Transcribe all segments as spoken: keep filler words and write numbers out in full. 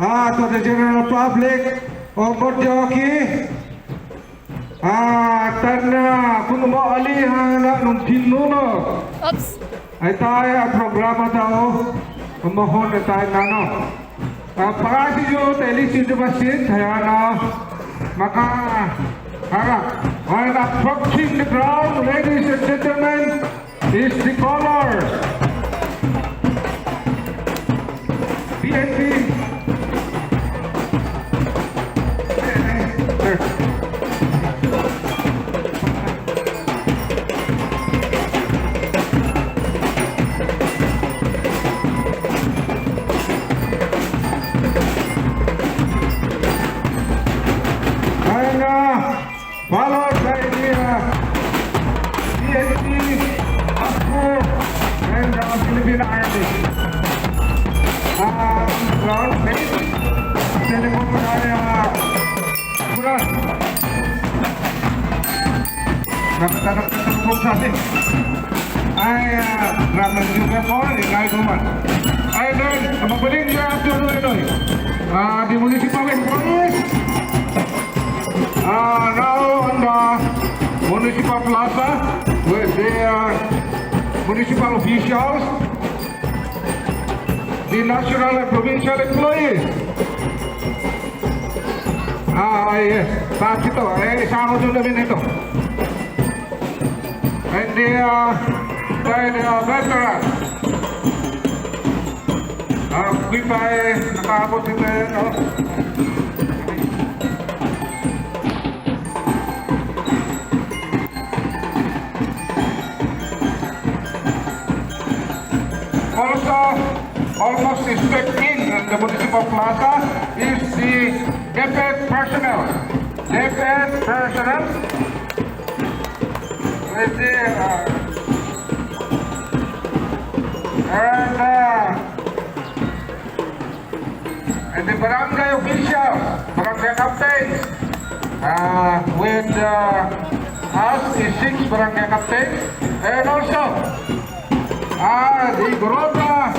Ah, to the general public, o, bot joki. Ah, tan, ah, kunu mo ali ha na nung tinu no. Oops. Ai tai a programa tau, mohon ai tai nano. Ah, pangasiwa, teli situ basit, hai na, maka, harap. When approaching the ground, ladies and gentlemen, is the color B N P. And, uh, followed by the, uh, B N P, AFGU, and, uh, Philippine Army. Uh, ground base, telepon area, Kuras. Nagtatanong po sa atin. Ay, ah, grabe yung po, ingay ko man. Ay, then, mapaling yung after, ano, ano, eh. Ah, the municipal employees. Ah, now on the municipal plaza with the, uh, municipal officials, the national and provincial employees. Ah, yes. Taas ito. Eh, isa ako doon namin ito. And the, uh, by the, uh, veterans. Ah, goodbye. Nakaabot dito yan, no? Also, almost step in in the municipal plaza is the DepEd personnel. DepEd personnel. Let's see, uh, and, uh, and the barangay official, barangay captain, uh, with, uh, us is six barangay captain, and also, uh, the Baroda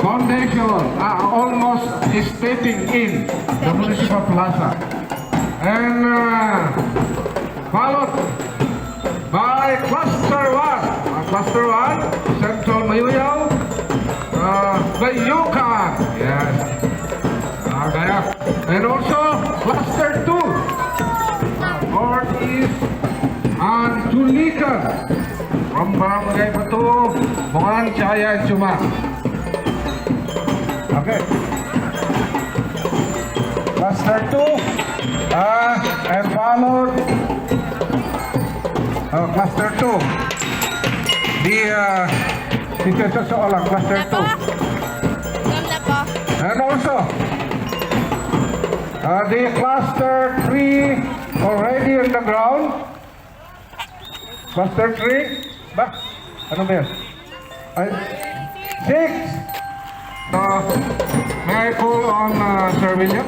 Foundation, uh, almost stepping in the municipal plaza. And, uh, followed by cluster one. Uh, cluster one, Central Mayoyaw. Uh, Bayukan. Yes. Uh, Gayak. And also cluster two. Uh, Northeast and Tulikan. From Barangay Batu, Bungan, Chaya, and Suma. Okay. Cluster two, uh, and followed, uh, cluster two. The, uh, ito sa Soolang, cluster two. And also, uh, the cluster three already on the ground. Cluster three? Ba? Ano ba yan? Ay, six! Uh, may I call on, uh, Sir William?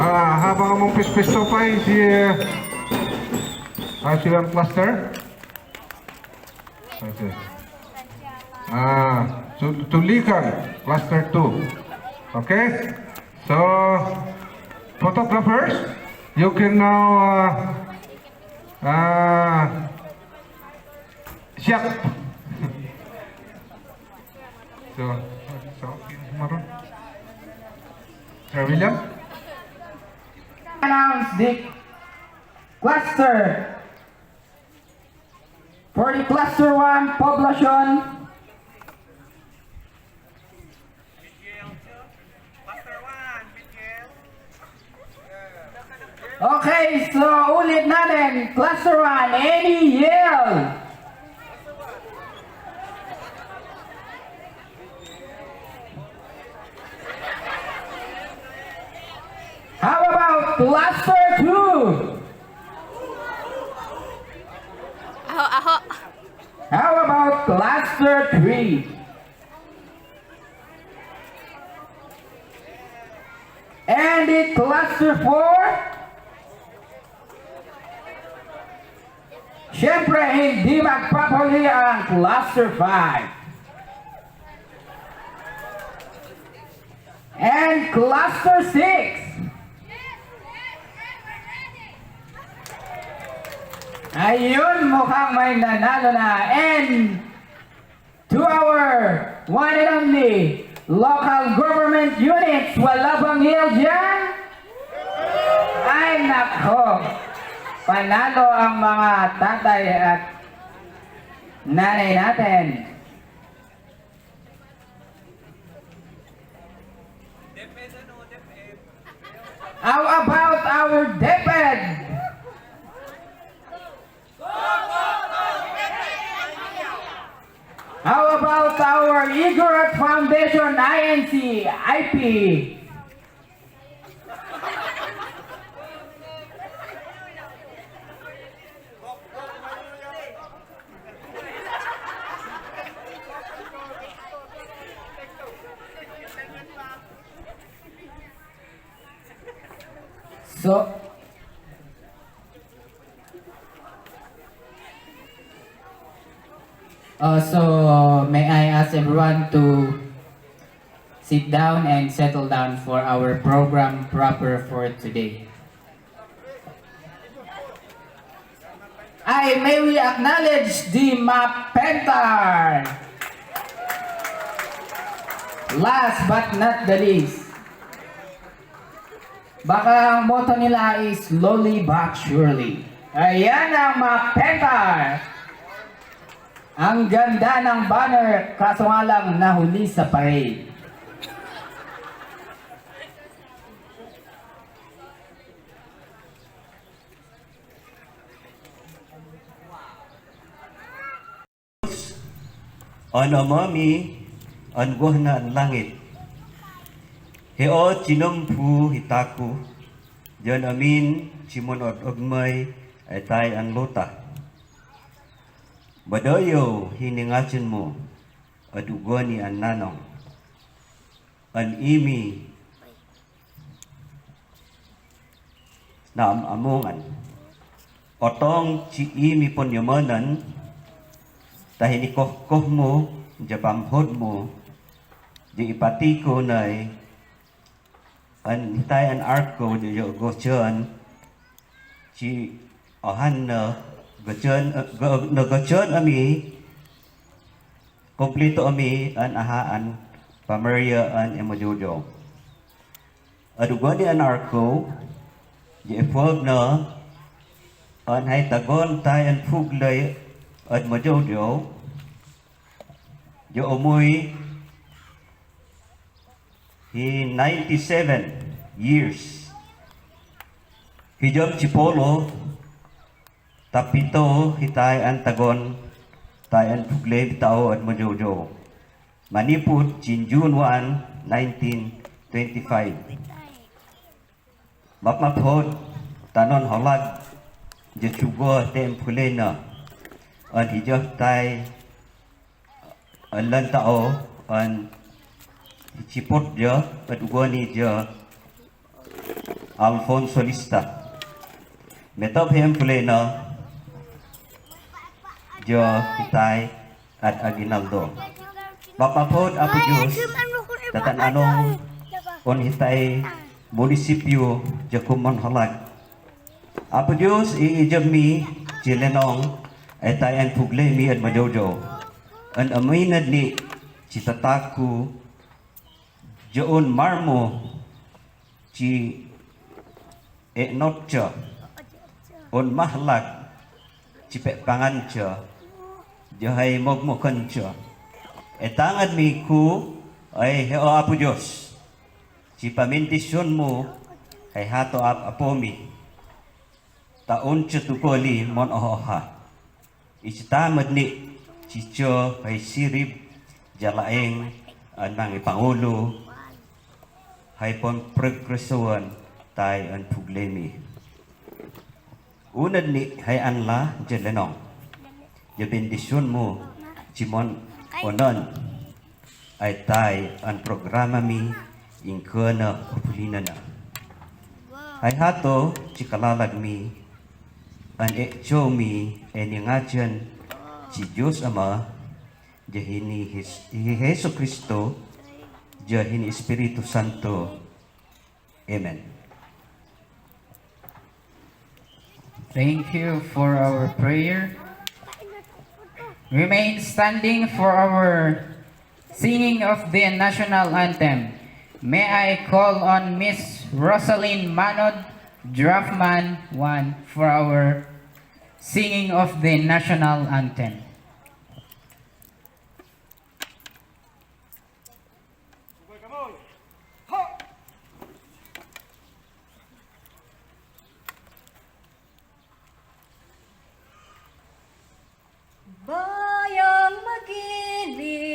Ah, habang among pispisto pa si, uh, ah, si Cluster. Okay. Ah, so, Tulikan, cluster two. Okay? So, photographers, you can now, uh, uh, shot. So, so, Sir William? Announce the cluster. For the cluster one, Poblacion. Okay, so ulit natin, cluster one, any yell? How about cluster two? Aho, aho. How about cluster three? And the cluster four? Siyempre, hindi magpapahuli ang Cluster five. And Cluster six. Ayun, mukhang may nanalo na. And to our one and only local government units, wala bang hiyaw dyan? Ay, nako. Panalo ang mga tatay at nanay natin. How about our DepEd? How about our Igorot Foundation, I N C, I P? So, uh, so may I ask everyone to sit down and settle down for our program proper for today. Ay, may we acknowledge the Mapentar? Last but not the least. Baka ang motto nila is slowly but surely. Ayan ang Mapentar. Ang ganda ng banner, kaso nga lang nahuli sa parade. Ön Ama mi, ön guwahana ön langit. He o chinampu hitaku, jan amin chimun ot ogmay ay tay ön lota. Badayo hiningasin mu, ot ugoni ön nanong. Ön imi na am-, amungan. Otong chi imi ponyamanan, ta hinikohkoh mu, ja pamhod mu, ja ipati ko nay, ön hitay ön arko, ja, ja gochon, chi ohan na gochon, eh, go-, na gochon ami, kumplito ami, ön aha ön pamaria ön e Majojo. Ot ugoni ön arko, ja ipwag na, ön hay tagon tay ön puglay ot Majojo, ja umwi hi ninety-seven years. Hi jom chipolo, tapito hitay ön tagon, tay ön puglay bitao ot Majojo. Maniput chin June one, nineteen twenty-five. Mapmaphod, tanon holag, ja chugo tem pulena. Ön hijah tay, ön lantao, ön chipot ja, ot ugoni ja, Alfonso Lista. Metop hem pulena, ja hitay, ot Aguinaldo. Mapmaphod Apo Diyos, tatan-anong un hitay munisipyo ja komon holag. Apo Diyos, i-ijab mi chi lenong, ay tay ön puglay mi ot Majojo. Ön amin ed ni, chi tataku, ja un marmo, chi enot cha, un mahlak, chi pepangan cha, ja hay mogmokan cha. Etangad mi ku, ay he o Apo Diyos, chi pamindisyon mu, hay hato ap-, apo mi, ta un cha tukoli mon oha-oha. Ichitam ed ni, chicho hay sirib, ja laeng, ön mangipangulo, hay pon progresoan, tay ön puglay mi. Unad ni hay anla, ja lenong. Ja bendisyon mu, chimon onan. Ay tay ön programa mi, ingkona, opulinan na. Hay hato, chikalalag mi, An e chomi e ni ngajan ji Dios Ama, ja hini Hes-, Hesus Kristo, ja hini Espiritu Santo. Amen. Thank you for our prayer. Remain standing for our singing of the national anthem. May I call on Miss Rosalyn Manod, Draftman one, for our singing of the national anthem. Bayang magiliw.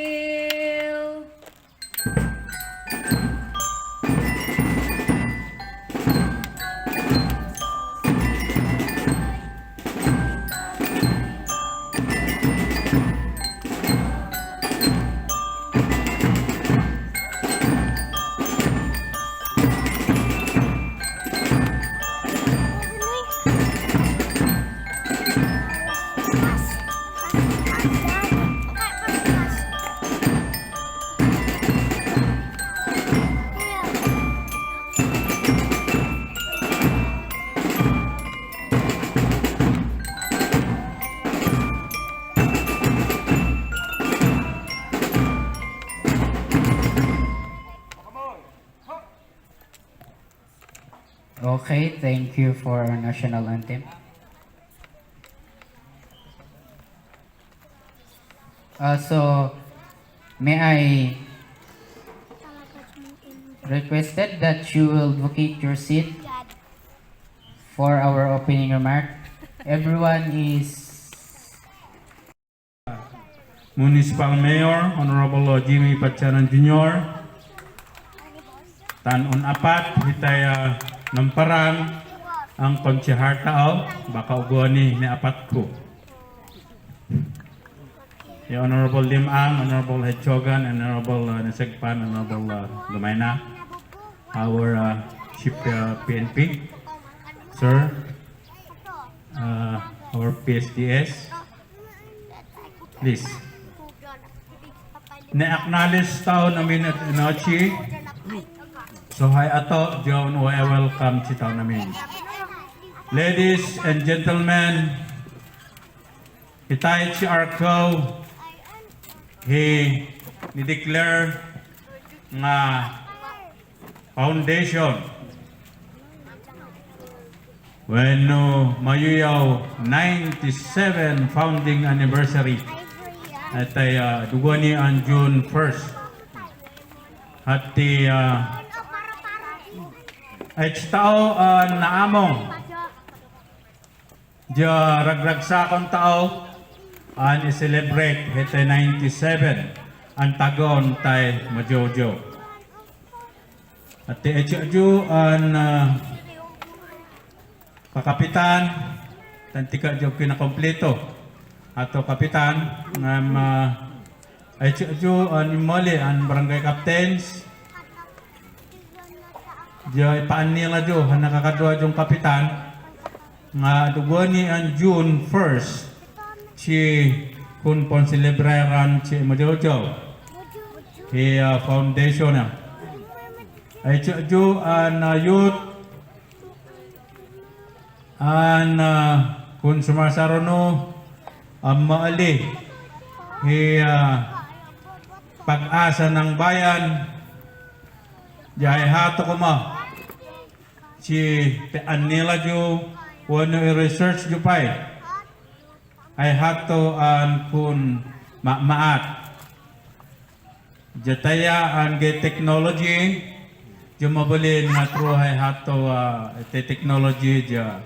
Okay, thank you for our national anthem. Uh, so, may I requested that you will vacate your seat for our opening remark. Everyone is Municipal Mayor, Honorable Jimmy Pachanan Junior, tan un apat hitaya namparang ang konseharta au, baka uguani ni apat ku. Ya, Honorable Lim Ang, Honorable Hechogan, Honorable, uh, Nasegpan, Honorable, uh, Lumaina, our, uh, Chief, uh, P N P, sir, uh, our P S D S, please. Ne acknowledge tau namin at Inochi. So hai ato, John, we welcome si tau namin. Ladies and gentlemen, hitai si Arco, he ni declare nga foundation. Wenu mayuyau ninety-seven founding anniversary. Ataya, uh, duguani an June first. Hati, uh, ay tau, uh, naamong. Ja ragrag sakon tau an i-celebrate hete ninety-seven an tagon tai Majojo. Ati echo ju an, ah, kakapitan, tantika ju kinakompleto ato kapitan, ngam, ah, Ay, echo ju, ah, ni mole, an barangay captains. Ja, ipaanila ju, han nakakadua jung kapitan. Nga duguani an June first, chi kun pon-celebrate ran chi Majojo. Hi, ah, foundation ya. Ay, echo ju, an, ah, youth. An, ah, kun sumasarunu, ah, maali hi, ah, Pag-asa ng Bayan, ja ay hato kuma, chi pianila ju, wanu i-research ju pay. Ay hato an kun mamaat. Ja taya an ge technology, ja mabalin nga tru hay hato, ah, te technology ja.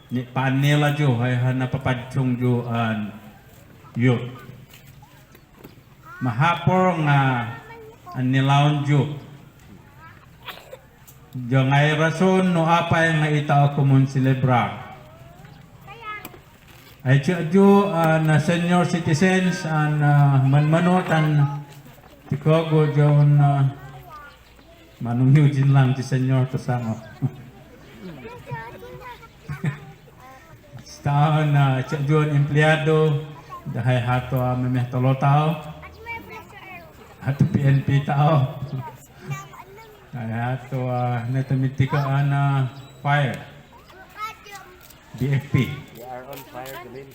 Ni paanila ju, hay hana papadchung ju an youth. Mahapor nga anilaon ju. Ja ngai rason nu apay nga ita aku mun-celebra. Ay, echo ju, ah, na senior citizens, an, ah, manmanu tan tikogo jun, ah, manung yu jinlang ti senior to sango. Tao na Siak Ju an empleado, dahai hato a memeh tolo tao. Hato P N P tao. Dahai hato a neto mitiko ana fire. B F P. We are on fire, Gamin.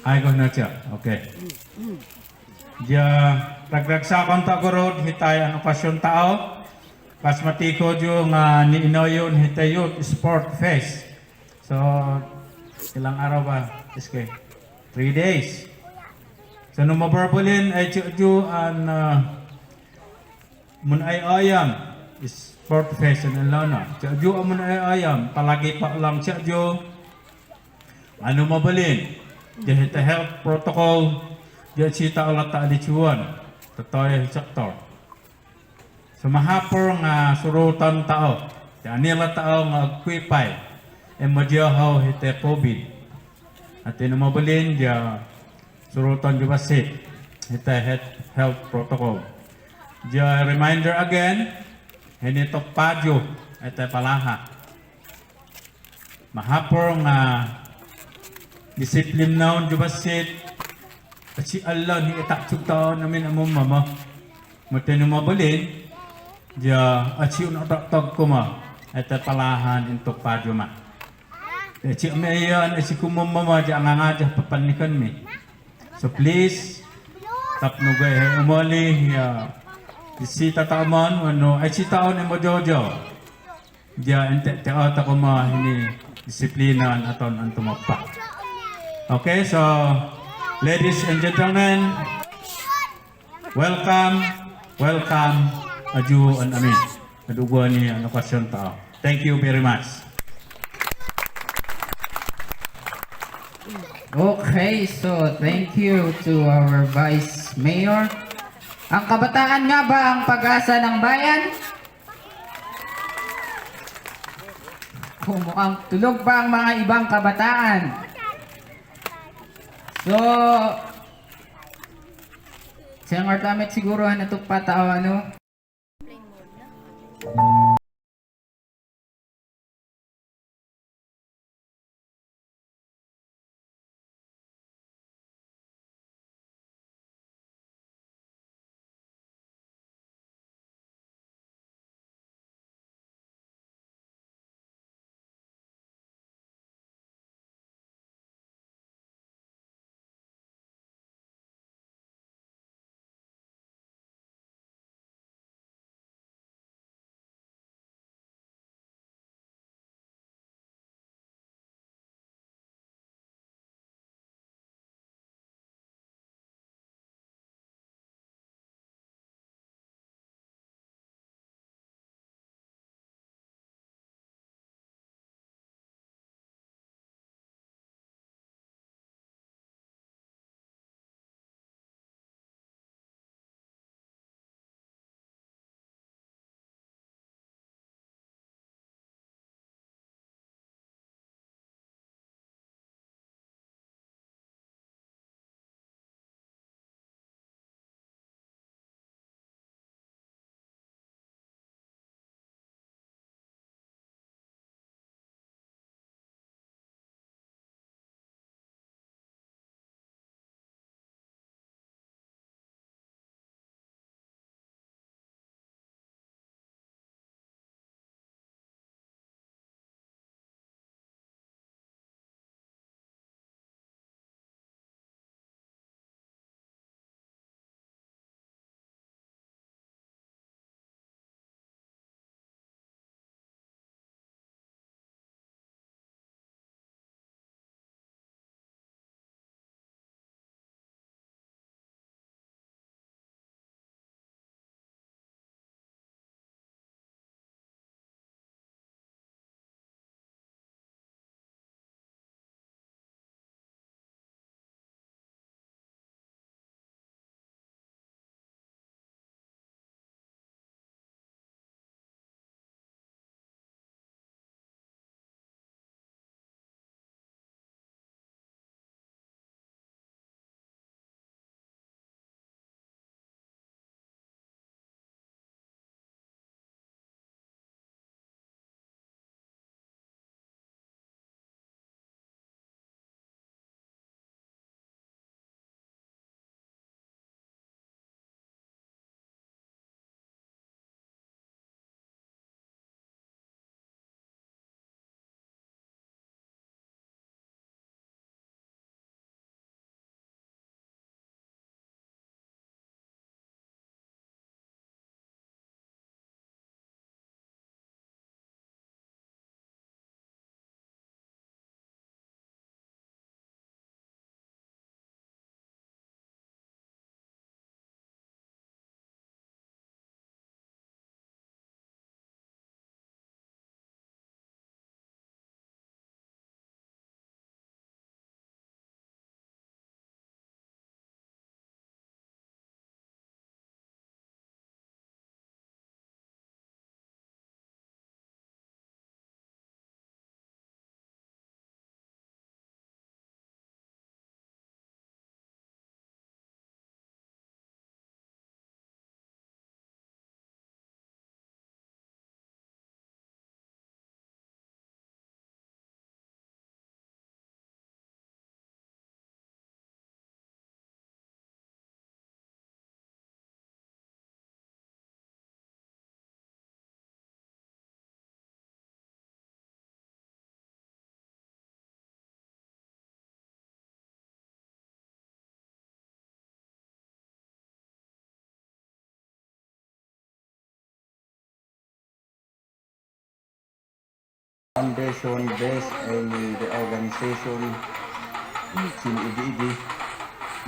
Ai, go na siya. Okay. Dia, ragrag sa kontak gurud, hitai an okasyon tao. Pas matiko ju nga ni inoyun hitai Youth Sport Fest. So, ilang araw ba, S K? Three days. So, nu mabarbalin, ai Siak Ju an, uh, Mun Ai Ayam, Sport Fest an elana. Siak Ju a Mun Ai Ayam, palagi pa lang Siak Ju. Anu mabalin, dia hitai health protocol, dia sita ala ta di cuan, tatoy sektor. So mahapur nga surutan tao, dia anila tao nga agkuipai, e majiahau hitai COVID. Ati nu mabalin dia surutan ju basit, hitai health, health protocol. Dia reminder again, hini tok paju, hitai palaha. Mahapur nga disiplin naun ju basit, asi alan hi itak cuk tao namin amu mama. Mati nu mabalin, dia asi un otak tog kuma, hitai palahan intuk paju ma. Dia asi ameyan, asi kumum mama dia ngangajah papanikan mi. So please, tap nugai hai umali, ya, isi tataman, wanu, asi taon emo jojo. Dia ente te ata kuma hini disiplina an aton antum apa. Okay, so, ladies and gentlemen, welcome, welcome, Aju an Amin. Aduguan ni an okasyon tao. Thank you very much. Okay, so thank you to our Vice Mayor. Ang kabataan nga ba ang pag-asa ng bayan? Kumukhang tulog pa ang mga ibang kabataan. So, Sir Martamit siguro, ano to pa tao, ano? Foundation based in the organization sin idi-idi.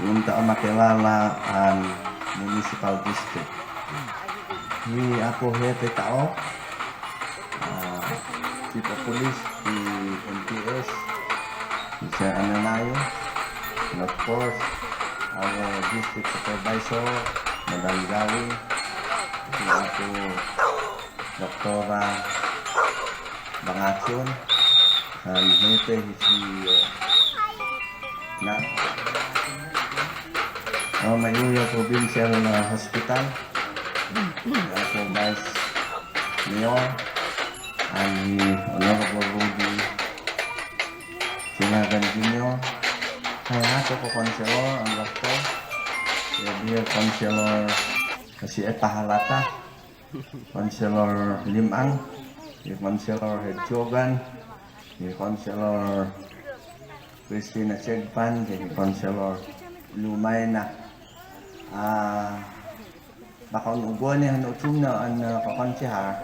Unta makilala an municipal district. Hi ako hepe tao, ah, chief of police, hi M P S, hi Sir Ananayo, and of course, our district supervisor, Madam Gawi, hi ako Doktora Bangachun, and hepe hi si, uh, na, uh, Mayuyaw Provincial, uh, Hospital, ako Vice Mayor, and hi Honorable Rudy Sinagan Junior, and ako ko councilor, ang doktor, hi Councilor Kasi Epahalata, Councilor Limang, hi Councilor Hedjogan, hi Councilor Christina Chegpan, hi Councilor Lumaina. Ah, baka unu ugoni han ucung na an, ah, kakan sihar.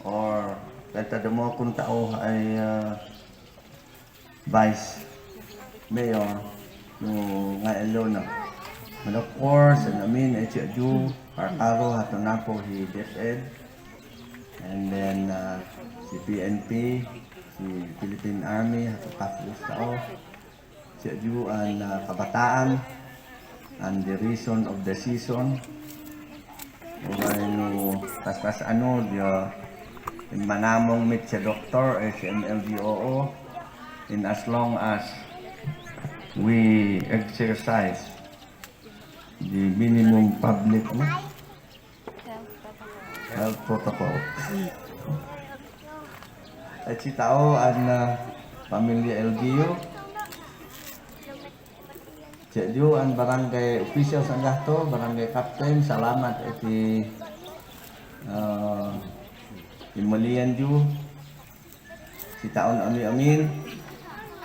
Or, tayta demokon tao ay, ah, Vice Mayor, no nga elo na. And of course, and I mean, H Q, Karkaro, Hatonako, hi DepEd, and then, uh, si P N P, si Philippine Army, Hato Task Force tao, H Q, and, uh, kabataan, and the reason of the season. Oray no paspas anu dia, in manamong mit sa doktor, eh, sa M L D O O, in as long as we exercise the minimum public, no? Health protocol. Ay, si tao an, ah, pamilya L G U. H Q an barangay official sanggato, barangay captain, salamat iti, eh, imalian yu. Si tao an ami-amin,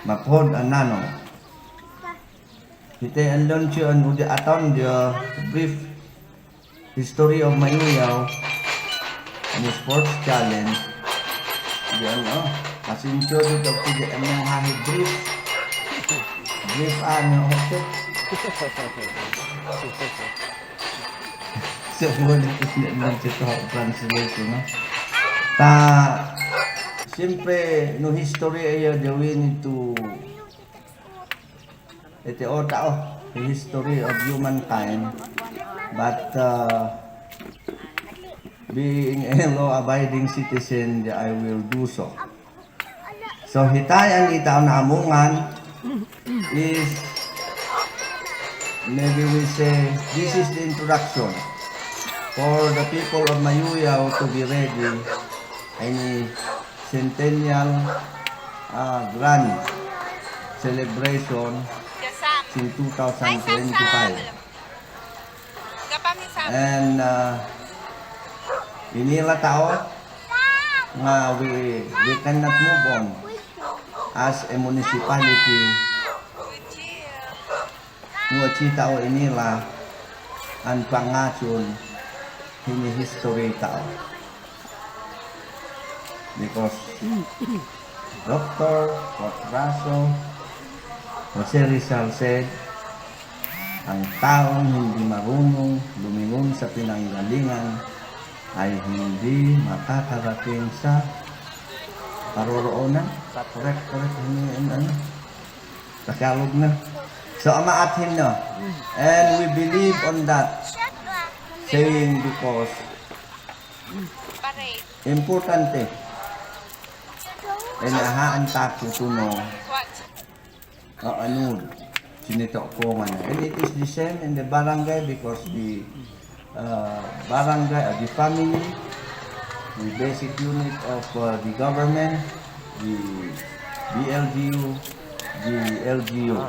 mapod an nano. Hitian don si an udi aton dia brief history of Mayuyaw, ni sports challenge. Di ano, pasinco di doktor di emang hahi brief. Brief ano, okay. Semua di sini emang kita translation, no? Ta, siyempre, no history aya, we need to Iti o tao, the history of humankind, but, uh, being a law-abiding citizen, I will do so. So, hitian i tao na amungan is, maybe we say, this is the introduction for the people of Mayuyaw to be ready. Any centennial, ah, grand celebration sin two thousand twenty-five. And, ah, ini la tao nga we, we cannot move on as a municipality. Nua ci tao ini la an pangacun ini history tao. Because Doktor Kurt Russell, Jose Rizal said, ang taong hindi marunong lumingon sa pinanggalingan ay hindi makakarating sa paroroonan. Correct, correct. Ano, ano, ano? Tagalog na. So, ama at hino. And we believe on that saying because importante. And aha ang taku tuno. O, ano, sinito ko man. And it is the same in the barangay because the uh, barangay, uh, the family, the basic unit of, uh, the government, the B L G U, the L G U.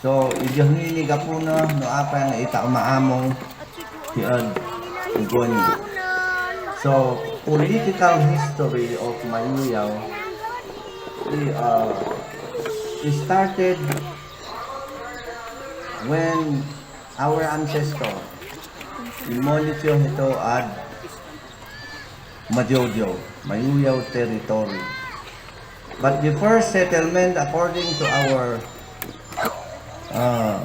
So, idahni ini gapuna, no apa yang ita maamong, the, uh, ugoni. So, political history of Mayuyaw, the, uh, it started when our ancestor, Imolitio Hito Ad, Majojo, Mayuyaw territory. But the first settlement, according to our, uh,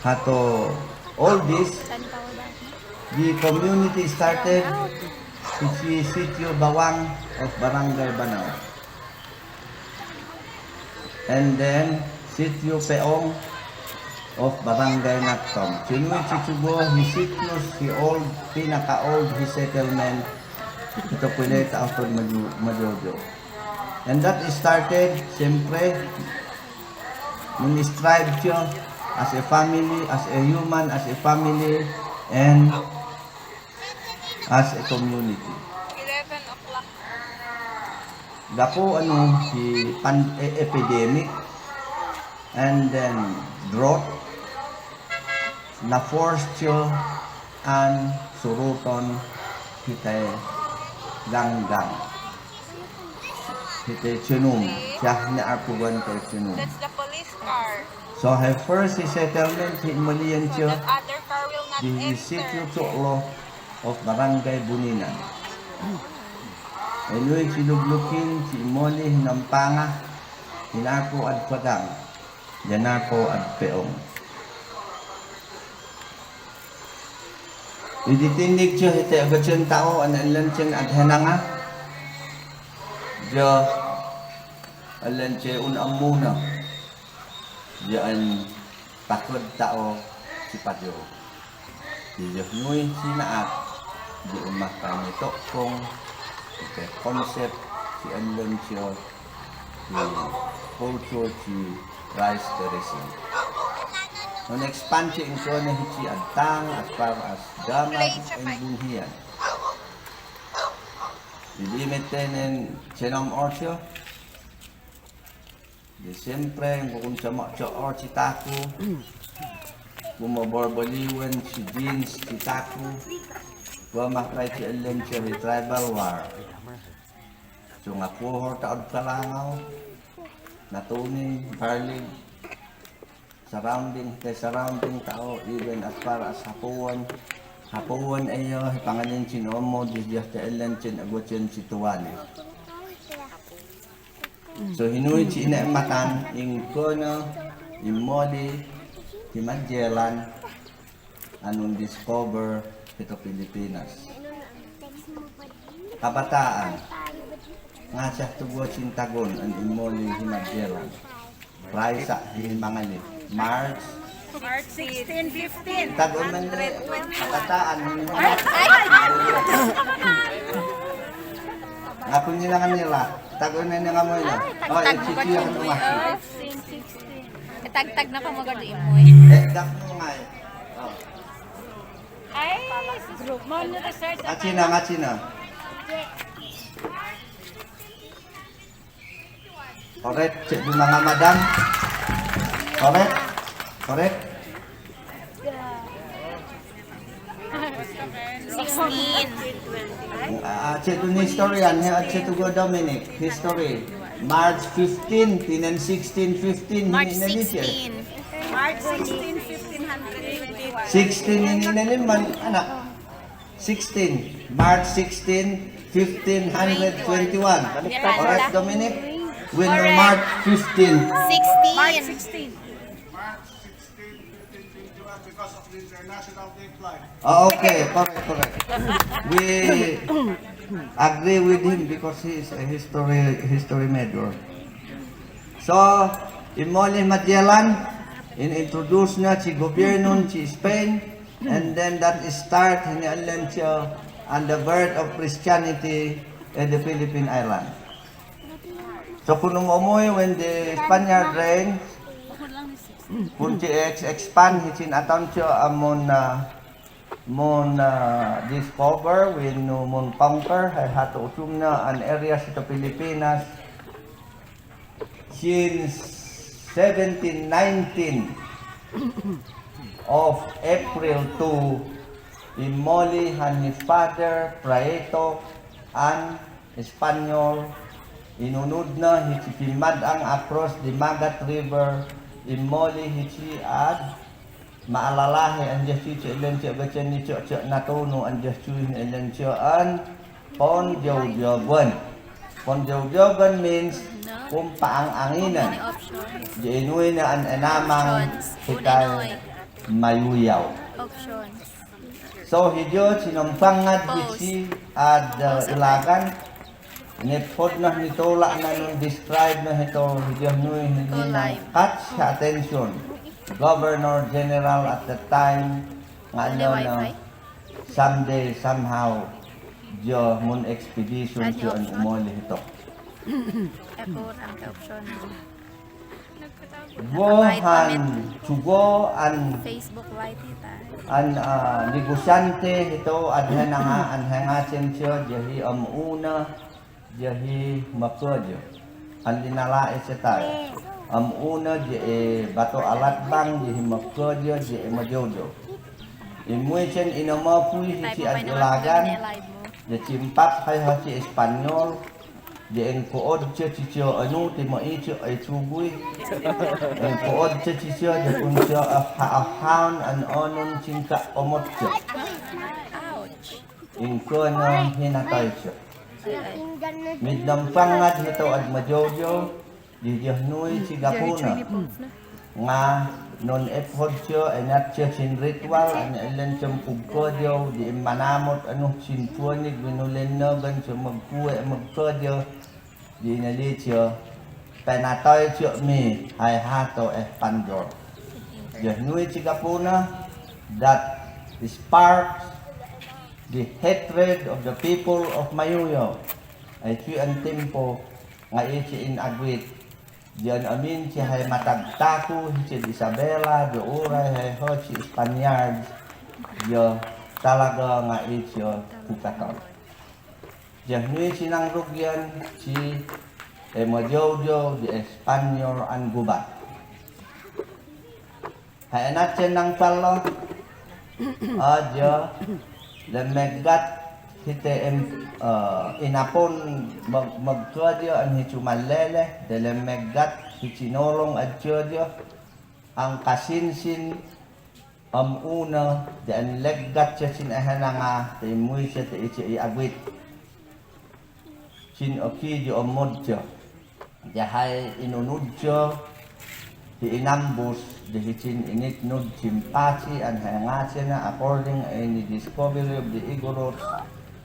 hato oldest, the community started in the Sitio Bawang of Barangay Banao. And then, Sitio Peong of Barangay Nagtom. Sinuwi si Chugo, hi sitio, hi old, pinaka-old, hi settlement, ito pwede tao to Majo-, Majojo. And that started, siyempre, nung strive siya as a family, as a human, as a family, and as a community. Eleven o'clock. Dapo ano si pan-, e-, epidemic and then drought, na-force siya an suruton hiti'y ganggang. Hiti'y Chinum, siya ni Arpugan kay Chinum. That's the police car. So, hi first hi settlement, hi Malian siya, di hi sitio Choklo of Barangay Buninan. Inuwi si Luglukin, si Imoli, hi Nampanga, hi Narpo ad Padang, ya Narpo ad Peong. Idi tindig siya hiti'y agacen tao, an alen siya ad Henanga. Diya, alen siya un amuna. Diya an takod tao si Pajo. Diya nuwi si Naat, diya umakay ni Tokong, okay, concept si alen siya, the culture si rice terracing. Nung expand siya in kuwan na hichi Adtang, as far as Damad and Bunhian. Dilimit tenen Chinum Orchard. Di siyempre, kung sa ma-, sa Orchard taku, kung maborboliwen si jeans si taku, kung makay si alen siya hi tribal war. So nga kuhor taod Kalangaw, Natonin, Barlig, surrounding, the surrounding tao, even as far as Hapuan. Hapuan ayo, hi panganin Chinum, di, di, the alen siya, agwacen si Tuwali. So, hinuwi si Ine Matan, in kuwan, Imoli, hi Magellan, an un-discover hito Pilipinas. Kabataan. Ngasa tugo sintagon an Imoli hi Magellan. Raisa hi Manganib. March. March sixteen, fifteen. Tagon man ni kabataan. Ngapun nila nga nila. Tagon na nga mo ina. Oh, it's sixteen. Itagtag na kamo gadu Imoy. Eh, dak mo nga eh. Oh. Ay, sus. Group mo, ano, research. Atsina, atsina. Correct, cek du mga madam. Correct? Correct? Sixteen. Ah, cek du ni historian, he, cek du go Dominic, history. March fifteen, tinen sixteen fifteen, March sixteen. March sixteen, fifteen hundred twenty-one. Sixteen ini, ini, ini, man, anak. Sixteen, March sixteen, fifteen hundred twenty-one. Correct, Dominic? When March fifteen. Sixteen. March sixteen. March sixteen, fifteen twenty-one because of the International Day Flag. Oh, okay, correct, correct. We agree with him because he is a history, history major. So, Imoli Magellan, in-introduce na si gobyerno si Spain, and then that is start, hini alen siya, and the birth of Christianity in the Philippine Island. So, kung umuwi, when the Spaniard reign, kung si ex-, expand, hisin atan siya, amun, ah, mun, ah, discover, when, uh, mun conquer, hay hatu usum na an area sito Pilipinas, since seventeen nineteen of April two, Imoli han hi Father Praeto an Espanyol, inunud na hichi pimad-ang across the Magat River, Imoli hichi ad, maalalahi an Jesuit elen siya, gacen ni siya, siya natunu an Jesuit elen siya an Pondiodio Guan. Pondiodio Guan means kumpaang-anginan. Jadi inui na an enamang kitai Mayuyao. So hidyo, sinempangad disi ad, uh, ilagan. Ini pod na nitolak na nun describe na hito, hidyo nui hini na catch attention Governor General at the time, nga anu na someday, somehow, dyo mun expedition dyo an umoli hito. Go han, sugo an, an, ah, negosyante hito, an henanga, an henga censyo, dyo hi om una, dyo hi mekadyo. An linalai seta. Om una dyo e bato alatbang, dyo hi mekadyo, dyo e majojo. Imui cen ina mapui hiti ad ilagan, dyo cimpap hai hati Espanyol, dyo engkood cia cicia anu tima icia ai sugui. Engkood cia cicia dyo kun cia ah, ah, haun an onun cingka omot cia. Ingkona hinatai cia. Midnam pangad hito ad majojo, dyo nui ci gapuna. Nga nun ephod cia, enat cia cin ritual, an elen cem pugko dyo, dyo manamot anu cin puanig, binulen na gan cia magkue magko dyo, dyo inali cia, penatoi cia mi, hai hato Espanyol. Dyo nui ci gapuna, that sparks the hatred of the people of Mayuyao. Ai tui an timpo, nga ici in agwit. Dyan amin ci hai matagtaku, ci Isabela, dyo urai hai ho ci Spaniards, dyo talaga nga ici kukatau. Dyo nui sinang rugyan, ci e majojo, dyo Espanyol an gubat. Hai enat cen nang palo, ah, dyo, lemegat hiti em, ah, inapon mag-, magkadyo an hi cumalele, dyo lemegat hi cinolong adyo dyo, ang kasinsin, om una, dyo en legat cia cin ehenanga, dyo imui cia dyo ici i agwit. Cin oki dyo omod cia. Dyo hai inunud cia, hi inambus, dyo hi cin initnud cin pati an henga cina according any discovery of the Igorots,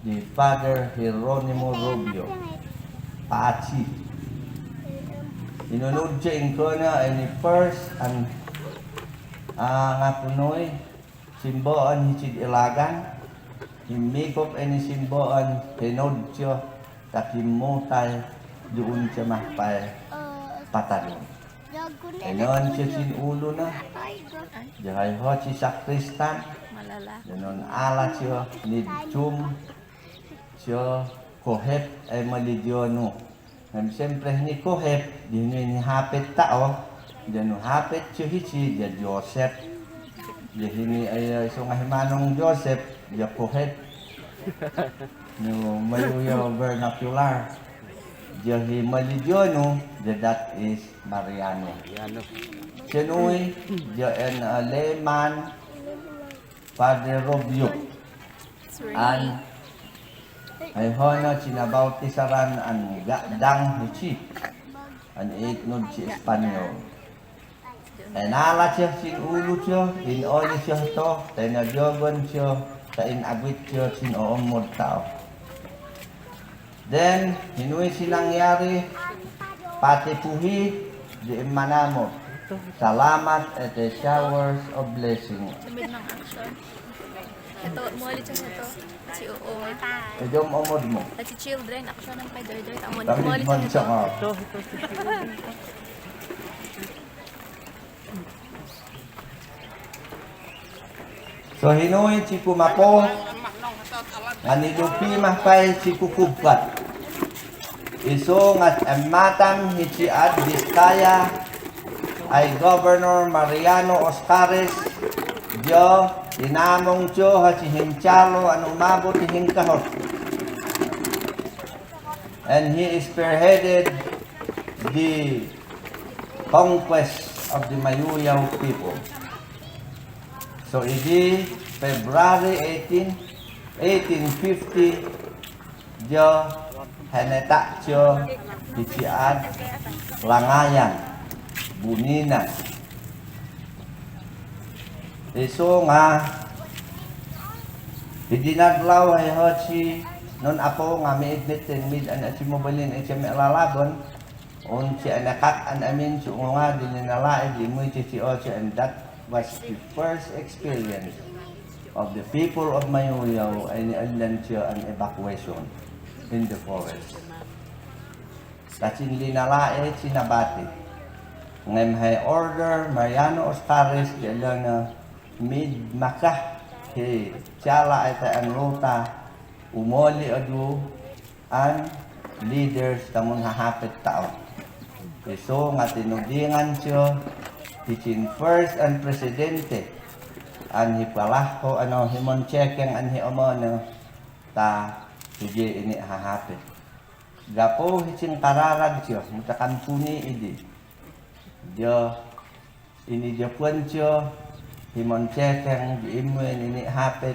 the Father Hieronimo Rubio. Pati. Inunud cia ingkona any first an, ah, nga punoi, simboon hi cid ilagan, himikop any simboon, hinod cia, taki mutai, duun cia mahpai, patadun. Enon cia cin ulu na, dyo hai ho ci sakristan, dyo nun ala cia, ni jum, cia, kohep, e malidionu. Em, siyempre, ni Kohep, dyo ni hapit tao, dyo nu hapit cia hi ci, dyo Joseph. Dyo hini, eh, isung ahi manung Joseph, dyo Kohep. Nu, Mayuyao vernacular. Dyo hi malidionu, dyo that is Mariano. Cia nui, dyo en, eh, layman, Padre Rubio. An, hai ho na cinabautisaran an gadang hi ci. An itnud ci Espanyol. Enala cia cin ulu cia, inoli cia to, tena jogon cia, ta inagwit cia cin oomod tao. Then, hinui sinangyari, pati puhi, dyo imanamot. Salamat at the showers of blessing. Ito, muli siya ito. Kasi oo. Ito ang omod mo. Kasi children, action ang kay Joy Joy. Tamo ni muli siya ito. So hinui ci kumapo, ngan ilupi mahpay ci kukubkat. Isung at emmatan hi ci Ad Vizcaya, ay Governor Mariano Oscares, dyo, inamong dyo ha ci Hinchalo, anu mabot hi Hingkahot. And he spearheaded the conquest of the Mayuyao people. So, idi February eighteen, eighteen fifty, Dio, hene tak dio, hiti ad, langayan, buninan. Iso nga, hidinat lau hai ho ci, non apo nga mi-admit ten mid an aci mobilin aci melalabon, un ci anakak an amin ci unga di linala e di mui ci ci o ci, and that was the first experience of the people of Mayoyo, ini alen ci an evacuation in the forest. Kacin linala e ci nabati. Ngem hai order, Mariano Oscares, di alen na mid makah, he, cala e ta an lota, umoli adu, an leaders tamun hahapit tau. Iso nga tinudingan cio, hicin first an presidente, an hipalako, ano himon cekeng, an hi omone, ta hiji ini hahapit. Gapo hicin kararag cio, muta kampuni idi. Dio, ini dio puan cio, himon cekeng, di imuen ini hapit,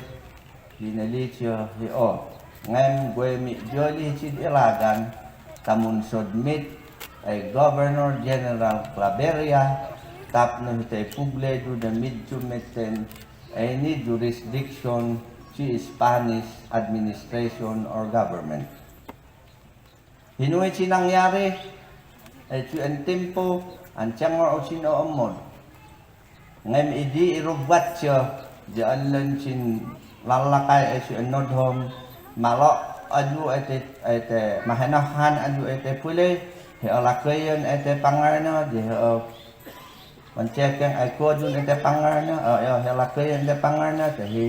di neli cio, hi o. Ngem gue mi dio li hicin ilagan, tamun submit, ai Governor General Claveria, tap no hitai puble du da mid submit ten, ai ini jurisdiction, ci Spanish administration or government. Hinui ci nangyari, e, cu en timpu, an cengor o cin o omod. Ngem idi irubat cio, ja alen cin lalakai e cu en nodhom, malok aju ete, ete, mahenohan aju ete pule, he o lakeyen ete pangarna, di he o mancekeng ai kodun ete pangarna, o, e o he lakeyen ete pangarna, te hi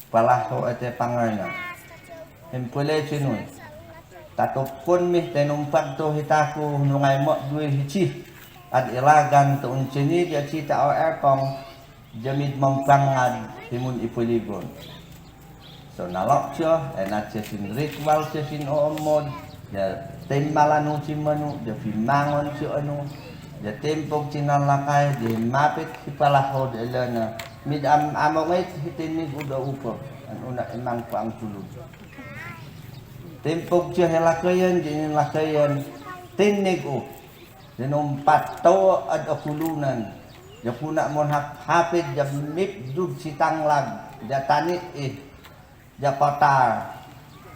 Palaho ete pangarna. Hempule cinui. Tatukun mi tenumpak tu hitaku nungai mok dui hici. Ad ilagan tu uncini dia cita o erpong. Jamid mempangad himun ipuligon. So nalok cio, enat cio sin ritual cio sin o omod. Dia tembalan uci manu, dia pimangon cio anu. Dia tempok cinan lakai, dia mapit si Palaho dia lana. Mid am amongit hitinig uda upo. An una emang pang tulud. Tempok cio he lakeyen, dia inin lakeyen. Tinig u. Dia numpat to ad akulunan. Dia puna mon hap hapit, dia mip dud si tanglag. Dia tanik ih. Ja patar,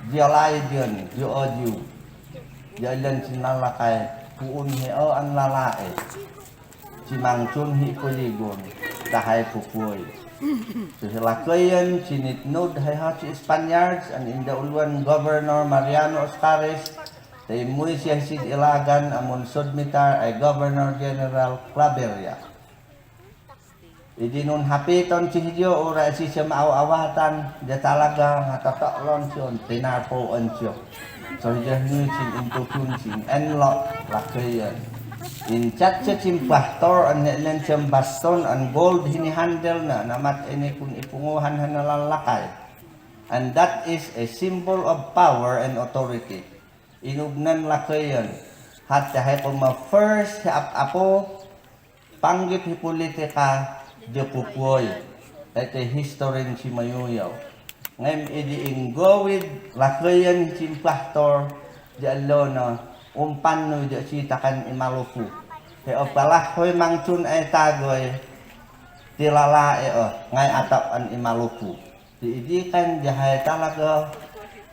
ja lai dian, ja aju. Ja ilan sin lalakai, puun he o an lalae. Ci Mangcun hi Puligon, tahai Pupui. Su hi lakeyen, ci nitnud hai ha ci Spaniards, an inda uluan Governor Mariano Oscares, te imui siya hisid ilagan amun sodmitar ai Governor General Claveria. Idi nun hapiton ci hijo ura isi sema aw-awatan, dia talaga nga totoklon sion, tinarpoon sio. So hijo nui sin intukun sin enlok lakeyen. Inchat sia sin pastor an nelen sia baston an gold hini handle na, namat ini kun ipunguhan hana lalakai. And that is a symbol of power and authority. Inugnan lakeyen. Hat ya hai ko ma first hap apo, panggit hi politika, ja Pupui, ete historin si Mayuyaw. Ngem idi inggowid, lakeyen sin pastor, ja lona, umpan nu ja sitakan i Maluku. He o Palaho i Mangcun ai tagoy, tilala e o, ngai atap an i Maluku. Di idi kan ja hai talaga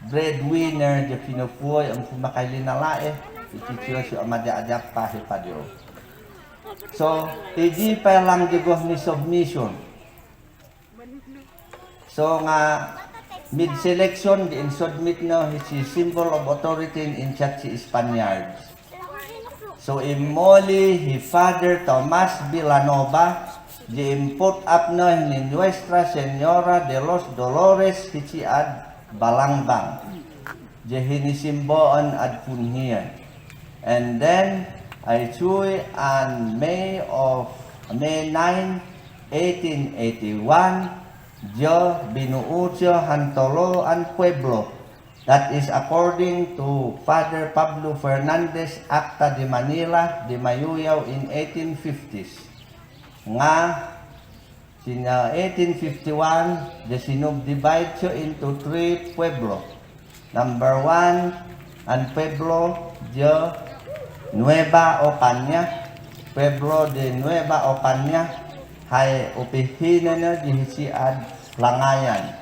breadwinner ja Pinupui, ampu makai linalae, iti cio si amada ajap pa hi padio. So, idi pa lang jago ni submission. So nga mid selection di in submit no hi si symbol of authority in chat si Spaniards. So imoli hi Father Tomas Villanova, ja imput apna hini Nuestra Señora de los Dolores hi ci ad Balangbang. Ja hini simboon ad punhian. And then, ai cui an May of, May nine, eighteen eighty-one, ja binuu ja han tolo an pueblo. That is according to Father Pablo Fernandez Acta de Manila de Mayuyaw in eighteen fifties. Nga, sina eighteen fifty-one, ja sinubdivide ja into three pueblo. Number one, an pueblo de Nueva Ocaña, pueblo de Nueva Ocaña, hai upihinen ne de hichi ad Langayan.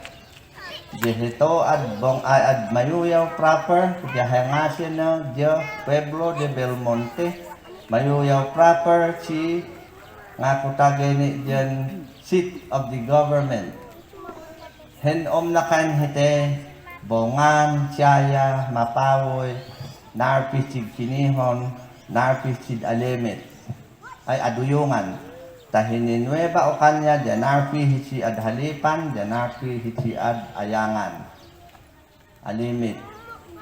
De hito ad Bong-, a-, ad Mayuyao proper, de hai ngaasen ne de pueblo de Belmonte, Mayuyao proper chi ngaku tageni de seat of the government. Hen om nakan hite, Bongan, Chaya, Mapawoi, Narpi chid Kinihon, Narpi chid Alimit. Ai Aduyungan. Tahi ni Nueva Ocaña, de Narpi hichi ad Halipan, de Narpi hichi ad Ayangan. Alimit.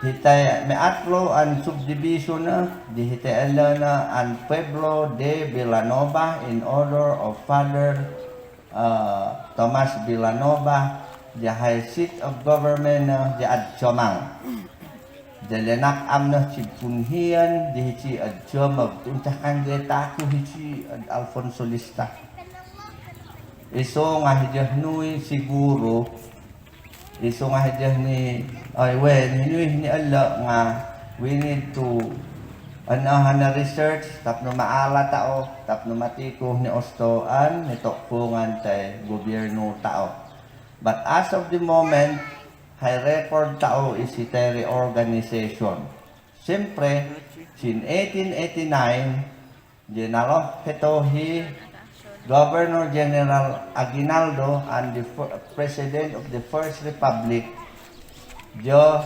Hite me atlo an subdivision ne, de hite elena an pueblo de Villanova in honor of Father, uh, Tomas Villanova, de hai seat of government ne, de ad Chomang. De lenak am ne chi Bunhian, de hichi ad Chomang, tuntakan de taku hichi ad Alfonso Lista. Iso nga hijeh nui siguro, iso nga hijeh ni, ay, we, ni nui ni ala nga, we need to, an, ah, na research, tapno maala tao, tapno matiku ni osto an, ni tokpungan tai gobierno tao. But as of the moment, hai record tao isi tai reorganization. Siyempre, sin eighteen eighty-nine, General Petohi, Governor General Aguinaldo, and the fir-, President of the First Republic, jo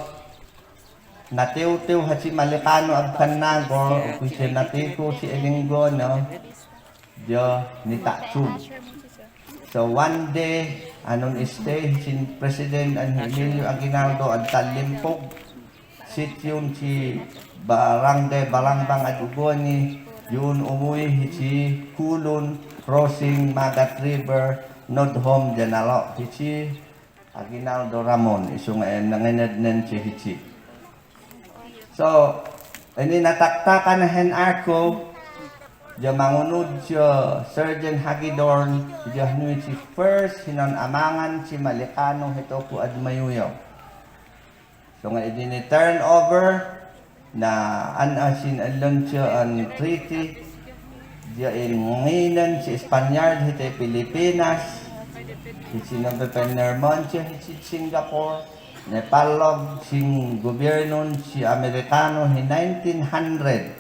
natiw-tiw hachi Malikano Abkannagor, o kuise natiku si Elinggono, jo nitachum. So one day, anun este, sin President an Emilio Aguinaldo, ad talimpog, Sityun si Barangay Balangbang ad ugoni, yun umui hichi Kulun, crossing Magat River, nodhom Janalo, hichi Aguinaldo Ramon, isu nga en, nangened nen si hichi. So, ini nataktakan hen ako, ja mangunud si Sergeant Hagedorn, ja nui si first, hinon amangan si Malikano hitoku ad Mayuyaw. So nga idini turnover na an asin alon siya an treaty, diya in nginan si Spaniard hiti Pilipinas, hiti na pepenerman siya hiti Singapore, ne palog sing gobiernon si Amerikano hi nineteen hundred.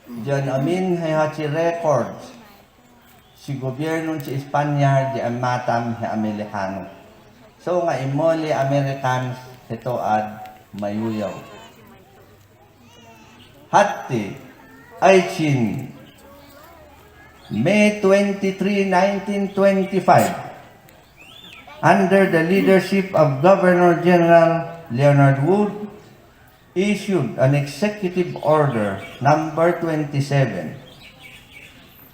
Diyan amin hai hachi records. Si gobiernon si Espanya di amatam hi Amerikano. So nga imoli Americans hito ad Mayuyaw. Hati, Aichin, May twenty-three, nineteen twenty-five, under the leadership of Governor General Leonard Wood, issued an executive order number twenty-seven,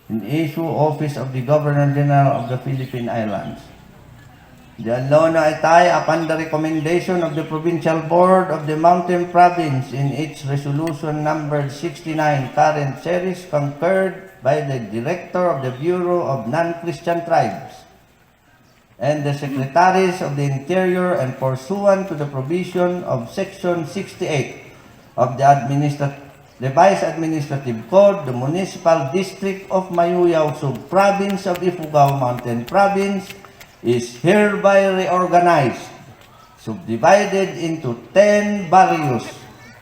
in issue office of the Governor General of the Philippine Islands. The Alona Itay, upon the recommendation of the Provincial Board of the Mountain Province in its resolution number sixty-nine, current series, concurred by the Director of the Bureau of Non-Christian Tribes, and the Secretaries of the Interior, and pursuant to the provision of Section sixty-eight of the Administra-, Revised Administrative Code, the Municipal District of Mayuyaw, Sub-Province of Ifugao, Mountain Province, is hereby reorganized, subdivided into ten barrios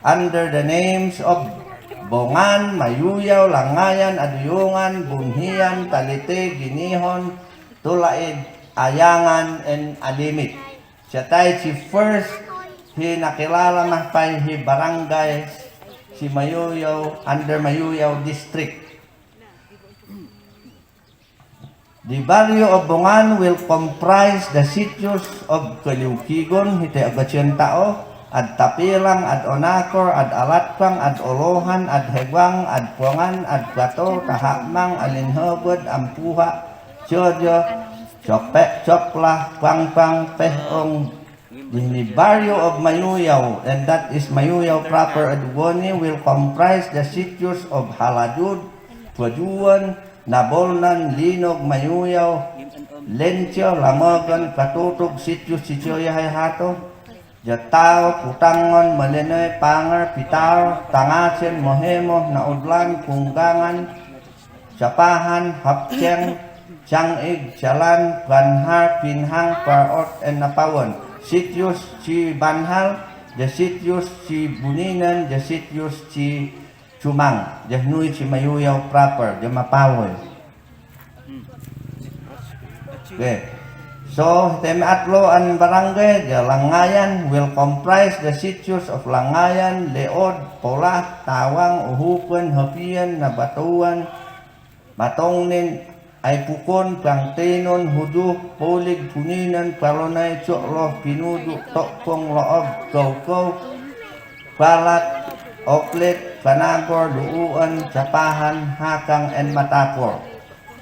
under the names of Bongan, Mayuyaw, Langayan, Aduyungan, Bunhian, Talite, Ginihon, Tulaid, Ayangan, and Alimit. Siya tayo si first, hi nakilala mahpay hi barangay, si Mayuyaw, under Mayuyaw District. The barrio of Bongan will comprise the sitios of Kaliukigon, hiti Agasian Tao, ad Tapilang, ad Onakor, ad Alatpang, ad Olohan, ad Heguang, ad Puangan, ad Puato, Tahamang, Alinhogod, Ampuha, Chojo, Chope, Chopla, Puangpang, Pehong, the barrio of Mayuyaw, and that is Mayuyaw proper, ad ugoni, will comprise the sitios of Halajud, Puajuan, Nabolnan, Linog, Mayuyaw, Lencho, Lamogon, Katutog, sitios, sitio yahai hato, Jatao, Putangon, Malenai, Pangar, Pitar, Tangasen, Mohemo, Naudlan, Kunggangan, Sapahan, Hapcheng, Changig, Chalan, Banhar, Pinhang, Paraot, and Napawan. Sitius ci Banhal, ja Sitius ci Buninan, ja Sitius ci Chumang, ja Nui ci Mayuyau proper, ja Mapawoi. Okay. So, teme atlo an barangay, ja Langayan will comprise the sitius of Langayan, Leod, Polah, Tawang, Uhupen, Hapian, Nabatuan, Matongnin, Aipukon, Pangtinon, Huduh, Polig, Puninan, Palonai, Cokloh, Pinudu, Tokong, Loob, Kaukaw, Palat, Oplet, Panagor, Luuan, Sapahan, Hakang, and Matakor.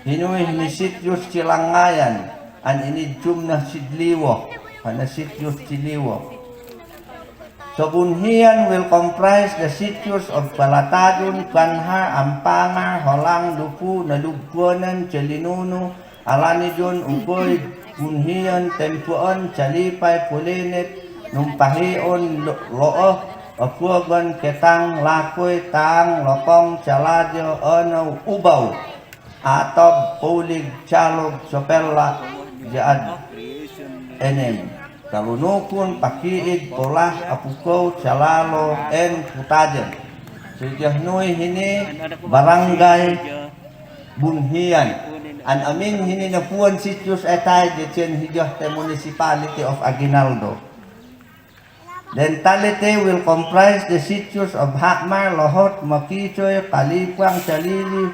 Hinui hini sitius ci Langayan, an inijum na Sidliwo, hana sitius Sidliwo. So Bunhiyan will comprise the sitius of Palatadun, Banhar, Ampangar, Holang, Lupu, Nalugkuanan, Calinunu, Alanidun, Ukoi, Bunhiyan, Tempuan, Calipay, Pulinet, Numpahion, Lo-, Looh, Apuagan, Ketang, Lakoi, Tang, Lokong, Calaja, Anau, Ubau, Atob, Polig, Calog, Sopela, Jaad, Enem, Kalunukun, Pakiig, Polah, Apukau, Calalo, and Putajan. So ja Nui hini barangay Bunhiyan. An amin hini napuan sitius etai ja cien hijah te municipality of Aguinaldo. Then Talete will comprise the sitius of Hakmar, Lohot, Makicoy, Kalipuang, Calili,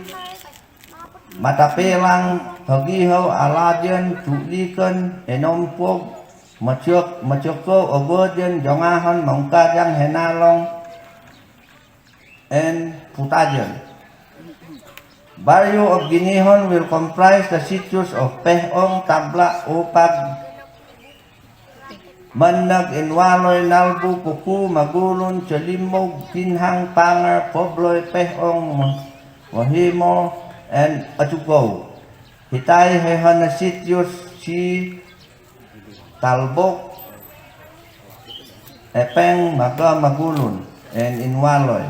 Matapelang, Hagihaw, Alajan, Tulikan, Enompog, Maciok, Maciokau, Ogojan, Jongahon, Mongkajang, Henalong, and Putajan. Barrio of Guinihon will comprise the sitius of Pehong, Tabla, Upag, Manag, Inwaloy, Nalbu, Puku, Magulun, Calimog, Pinhang, Pangar, Pobloy, Pehong, Mo-, Mohimo, and Atugao. Hitai he hana sitius ci Talbog, Epeng, Maga, Magulun, and Inwaloy.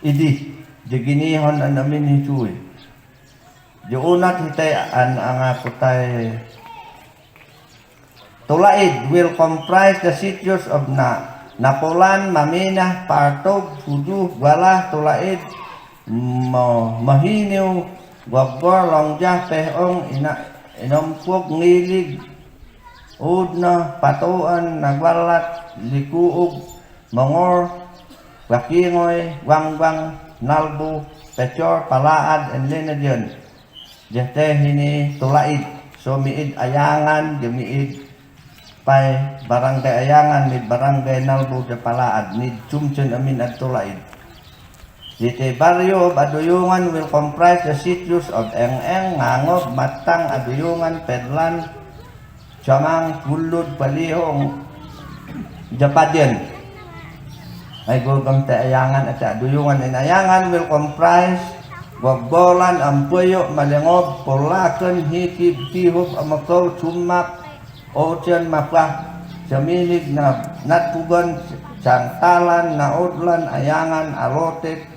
Idi, ja Guinihon an amin hicui. Ja unat hitai an anga kutai Tulaid will comprise the sitius of Na-, Napolan, Maminah, Partog, Huduh, Gualah, Tulaid, Mo-, Mahiniw, Gogor, Longjah, Pehong, Ina-, Inompog, Ngilig, Udna, Patuan, Nagualat, Likuug, Mongor, Wakingoy, Guangbang, Nalbu, Pecor, Palaad, and Linajan. Jete hini Tulaid. So miid Ayangan, ja miid pai barangay Ayangan, miid barangay Nalbu, ja Palaad, miid Cumcen amin at Tulaid. Jete barrio of Aduyungan will comprise the sitius of Eng-Eng, Ngangob, Matang, Aduyungan, Pedlan, Camang, Pulud, Palihong, Japadian. Ai gogam te Ayangan, ate Aduyungan in Ayangan will comprise Gogolan, Ampuyo, Malengob, Polaken, Hikib, Tihup, Amakau, Cumak, Ocean, Mapah, Samilig, Na-, Natpugan, Sangtalan, Naudlan, Ayangan, Alotek,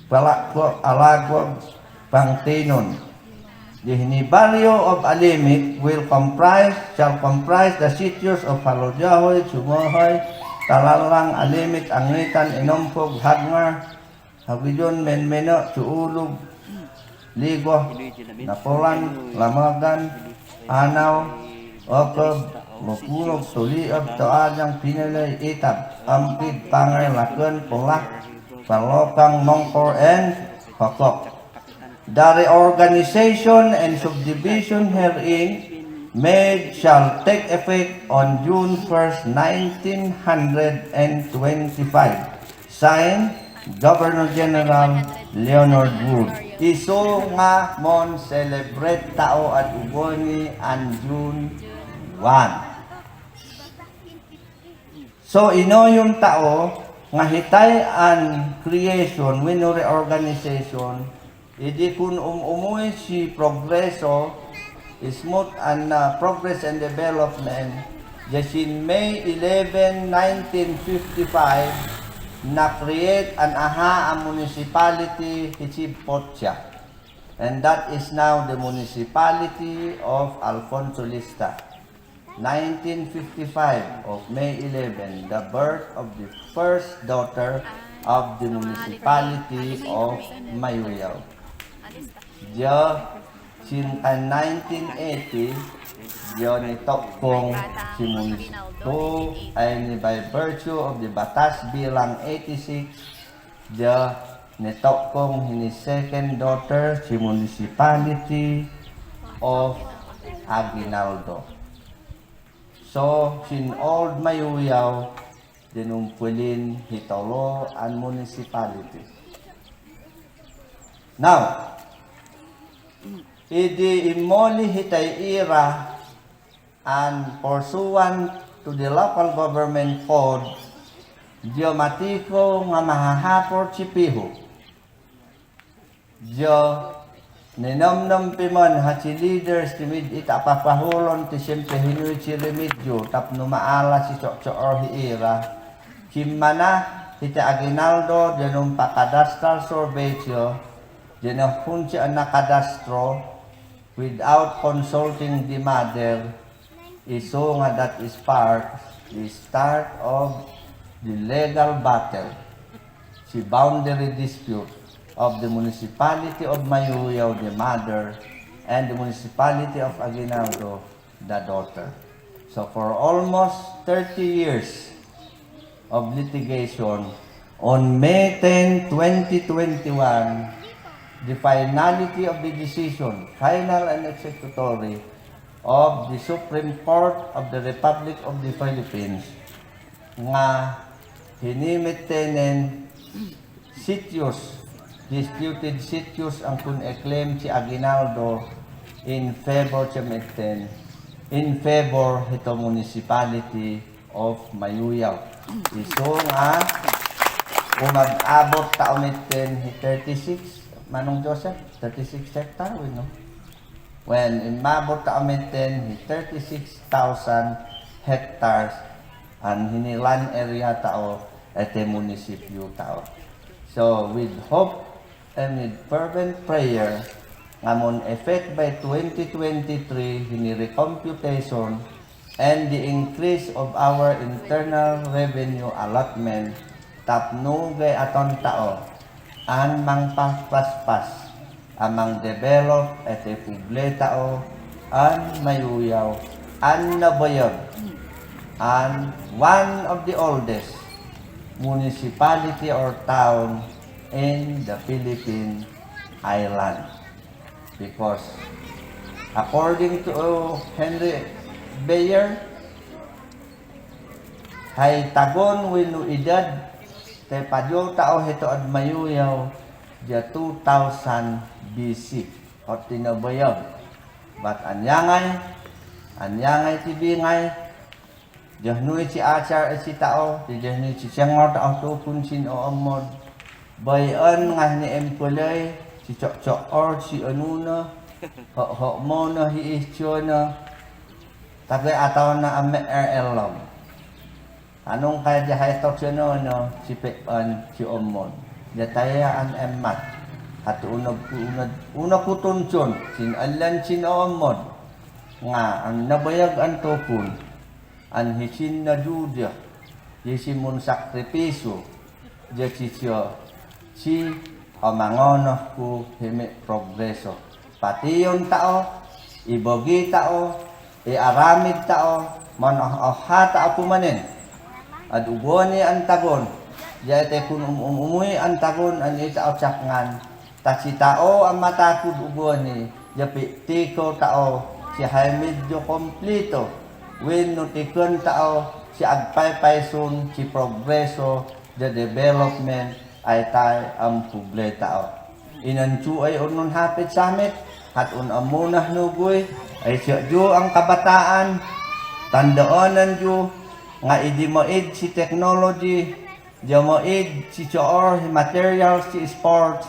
Palakok, Alagok, Pangtinon. Jehini barrio of Alimit will comprise, shall comprise the sitios of Halojahoy, Sumohoy, Talalang, Alimit, Angitan, Inompog, Hagmar, Hagijon, Menmeno, Suulog, Ligoh, Napolan, Lamagan, Anaw, Okob, Mopunog, Toliab, Toajang, Pinalay, Itab, Ampid, Pangar, Laken, Polak, Palokang, Mongkor, and Hokok. The reorganization and subdivision herein made shall take effect on June first, nineteen hundred and twenty-five. Signed, Governor General Leonard Wood. Iso nga mon celebrate tao at uboni an June one. So ino yun tao nga hitai an creation, winu reorganization, idi kun um-, umui si progreso, smooth and, uh, progress and development, Jăsin May eleven, nineteen fifty-five, na-create an aha a municipality hi Cibpocha. And that is now the municipality of Alfonso Lista. Nineteen fifty-five of May eleven, the birth of the first daughter of the municipality of Mayoyaw. Jăsin kan nineteen eighty, jăni tokong si municipality, ay ni by virtue of the Batas Bilang eighty-six, jăni tokong hini second daughter si municipality of Aguinaldo. So, sin Old Mayoyaw, dinumpulin hi tolo an municipality. Now, idi imoli hi tai ira an pursuant to the local government code, jămatiko nga mahahapol si pihu. Jăni nomnom piman ha si leaders ti mid-i ta papahulon ti siyempre hinui si rimidyo tapnu maala si soksoor hi ira. Kimana hi tai Aguinaldo, jănum pa cadastral survey siya, jăni hun siya na cadastro without consulting the mother, iso nga that is part, is start of the legal battle, si boundary dispute of the municipality of Mayoyaw, the mother, and the municipality of Aguinaldo, the daughter. So for almost thirty years of litigation, on May ten, twenty twenty-one, the finality of the decision, final and executory, of the Supreme Court of the Republic of the Philippines, nga hini meten en sitios, disputed sitios ang kun-e-claim si Aguinaldo in favor si meten, in favor hito municipality of Mayoyaw. Iso nga umabot tao meten hi thirty-six, Manong Joseph, thirty-six hectare, we no? When umabot tao meten hi thirty-six thousand hectares an hini land area tao, ete munisipyo tao. So with hope and with fervent prayer, nga mon effect by twenty twenty-three hini recomputation and the increase of our internal revenue allotment, tapnu ge aton tao an mangpapaspas a mang-develop ete puble tao an Mayoyaw, an nabeyag an one of the oldest municipality or town in the Philippine island. Because according to Henry Beyer, hay tagon winu idad te pajo tao hito ad Mayoyaw, ja two thousand B C. Hot tinabeyag. Bat anyangay, anyangay tibingay, jahnuy ci acar e ci tao, jahnuy ci sengol tao tukun sin oomod. Bay en ngahni empelay, ci cok-cok or, ci enuna, hok-hok mona hi ih ciona. Tapi atau na ame er elom. Anong kaya jahay tok ciona na, ci pe en ci oomod. Jataya an emat. Hatu una, una, una kutun cion, sin alan sin oomod. Nga, an nabayag an tukun. An hisin na judia, hisin mun sakripisyo, ja cicia, ci amangonoh ku himi progreso. Pati yon tao, ibagi tao, iaramid tao, manoh-oha tao pumanen. Ad ugoni an tagon, ja ete kun um-, um-, umui an tagon, an itao cakngan, ta ci tao a matakud ugoni, ja pi tiko tao, ci haimid jo komplito, win nu tikun tao, ci agpaypay sun, ci progreso, ja development, ay tay am puble tao. Inan cu ay unun hapit samit, hat un amuna nuguy, ay siya jo ang kabataan, tandaan an jo, nga idi maid ci technology, ja maid ci coor hi materials ci sport,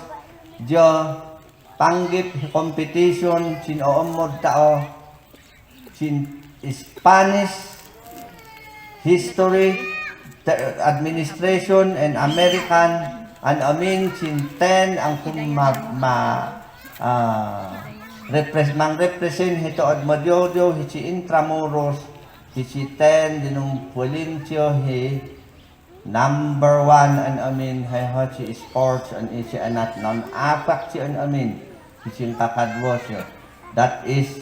ja panggip hi competition, sin oomod tao, sin Spanish, history, administration, and American, an amin chin ten ang kum ma, ma, ah, repres-, mang represent hito at Mojojo, hichi Intramuros, hichi ten, dinum pwelin tiyo hi number one an amin, hai ho chi sports, an ichi anat non apak chi an amin, hichi kakadwo tiyo. That is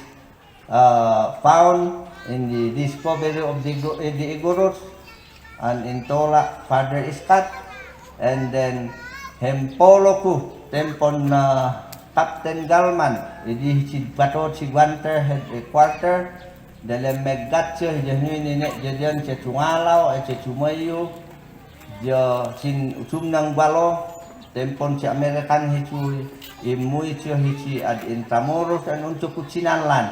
uh, found in the discovery of the, Igu- eh, the Igorot, and in Tola, Father Scott, and then Hempoloku, Tempon, uh, Captain Galman, idi hichi pato chi Guanter headquarter, dalem megat chi, hichi nui nini, jadian chi Tungalau, eh, chi Tumayu, Diyo chin utum nang balo, tempon chi American hichi, imui tiyo hichi ad Intramuros an untuk kuchinan lan.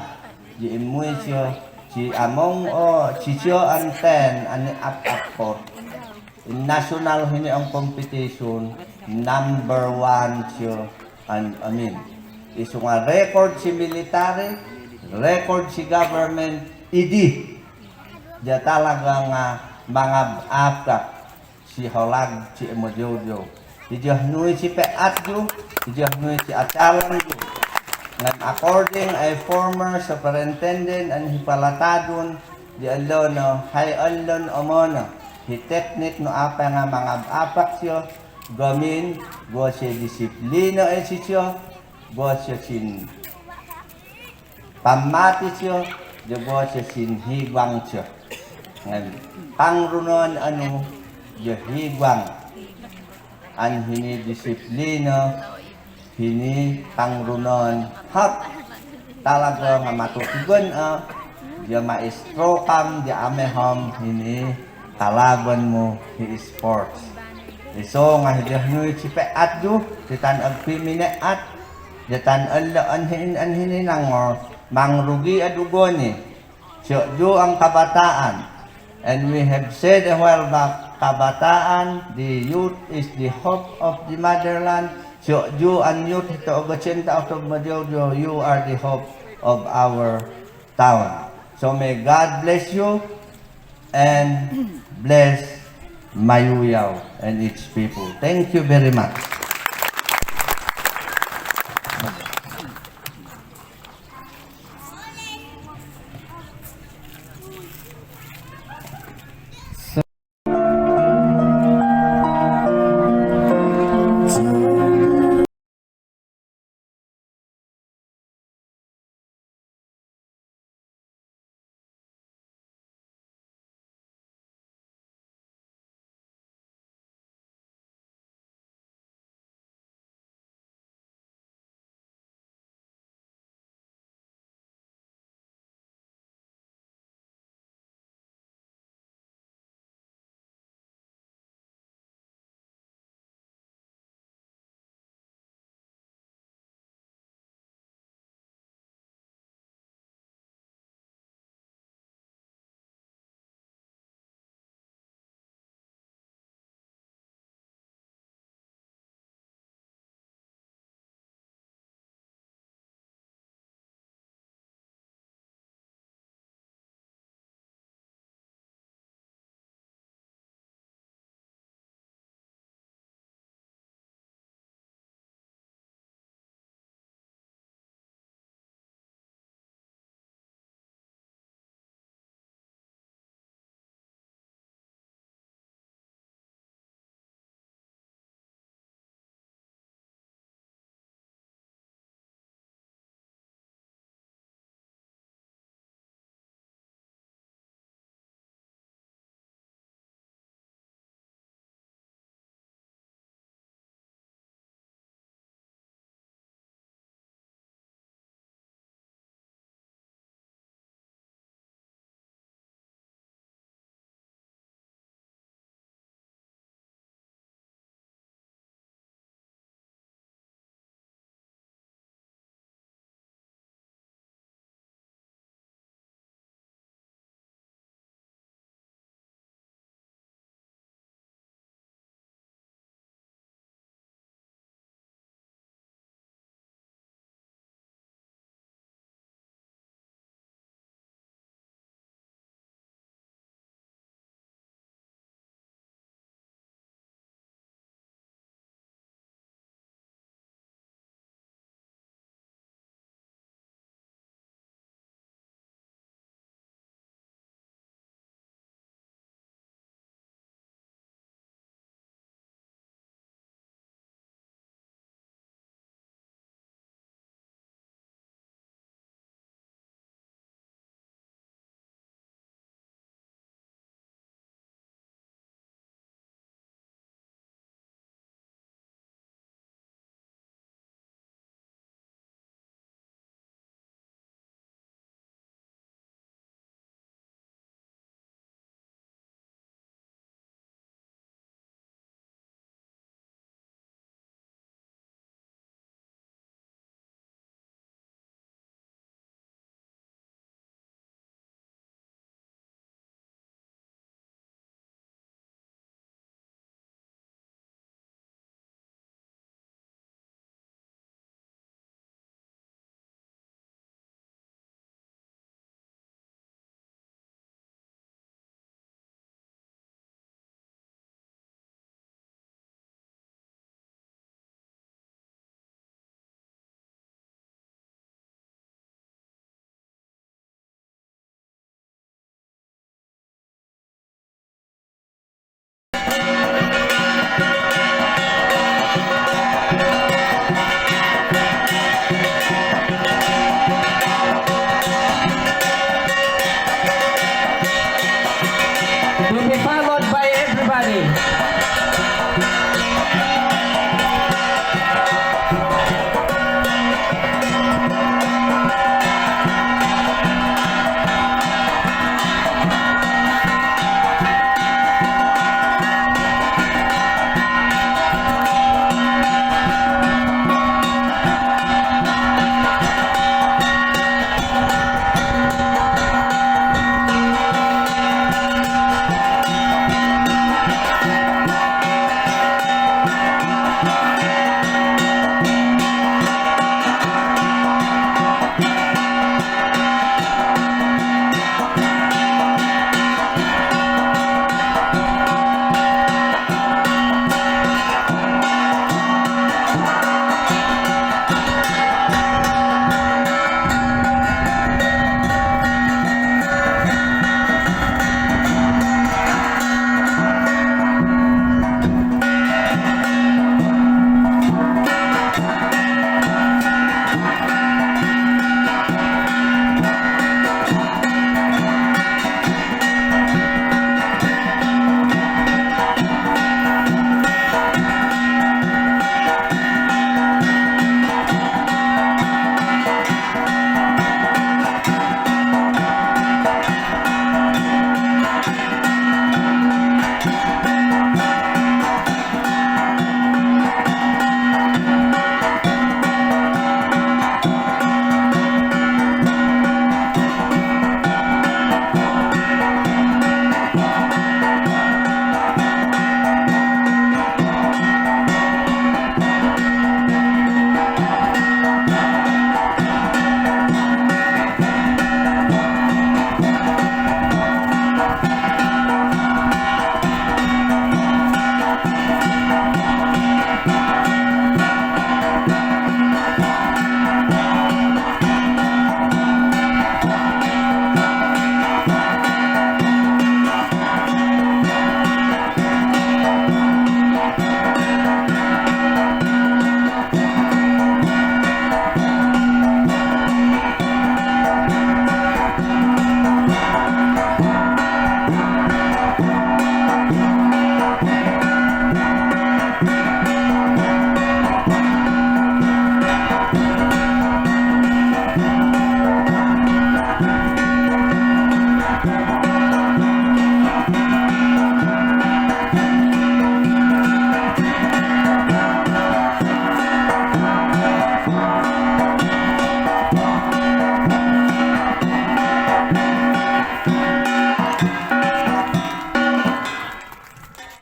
Diyo imui tiyo, chi among o, chi tiyo an ten, an ap apot. In national hini ang competition, number one tiyo an amin. Isunga record chi military, record chi government, idi. Diyo talaga nga mangab apkak. Si holag, si emojojo. Ijah nui si peat ju, ijah nui si acalan ju. Ngan according a former superintendent an hipalatadun, di alon o, hai alon o mono. Hi teknik no apa nga mangab apak siyo, gamin, go si disiplina e si siyo, go si sin pamati siyo, diya bo siyo sin higwang siyo. Ngan, pangrunon anu, diya higwang. An hini disiplina, hini pangrunon, hap. Talaga nga matutugan a, diya maestro kam, diya amehom, hini kalaban mu hi sports. Iso nga hi diya nui si peat ju, si tan agpi mineat, diya tan ala an hini, an hini nangor, mangrugi a dugo ni. Siyo ju ang kabataan. And we have said a while back, kabataan, the youth is the hope of the motherland. Siyo ju an youth hito ogosinta oto majojo, you are the hope of our town. So may God bless you and bless Mayuyao and its people. Thank you very much.